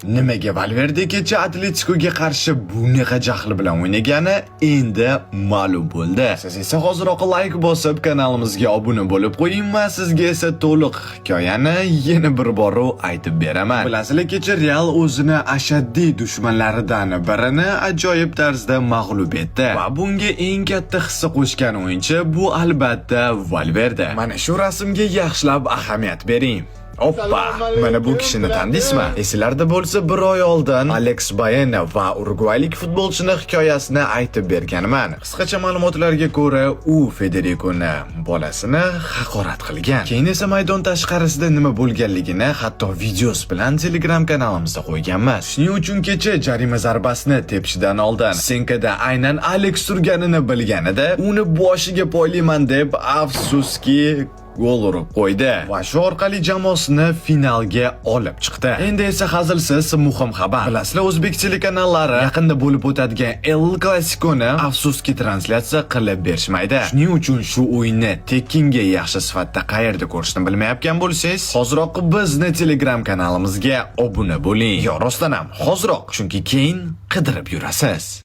Nimaga Valverde kecha Atletikoga qarshi bunaqa jahl bilan o'ynagani endi ma'lum bo'ldi. Siz esa hoziroq layk bosib, kanalimizga obuna bo'lib qo'ying va sizga esa to'liq hikoyani yana bir bor aytib beraman. Bilasizlar, kecha Real o'zini ashaddiy dushmanlaridan birini ajoyib tarzda mag'lub etdi. Va bunga eng katta hissa qo'shgan o'yinchi bu albatta Valverde. Mana shu rasmga yaxshilab ahamiyat bering. Oppa, mana bu kishini tanıysizmi? Esinglarda bo'lsa, bir oy oldin Alex Baena va urugvaylik futbolchini hikoyasini aytib berganman. Qisqacha ma'lumotlarga ko'ra, u Federikoni bolasini haqorat qilgan. Keyin esa maydon tashqarisida nima bo'lganligini hatto videosi bilan Telegram kanalimizda qo'yganmiz. Shuning uchun kecha jarima zarbasini tepishidan oldin stенкада aynan Alex turganini bilganida, uni boshiga poylayman deb, afsuski, gol urib qo'ydi va shu orqali jamoasini finalga olib chiqdi. Endi esa hazilsiz muhim xabar. Bilasizlar, o'zbek telekanallari yaqinda bo'lib o'tadigan El Clasico'ni afsuski translyatsiya qilib berishmaydi. Shuning uchun shu o'yinni tekinga yaxshi sifatda qayerda ko'rishni bilmayotgan bo'lsangiz, hoziroq bizni Telegram kanalimizga obuna bo'ling. Yo, rostdan ham hoziroq, chunki keyin qidirib yurasiz.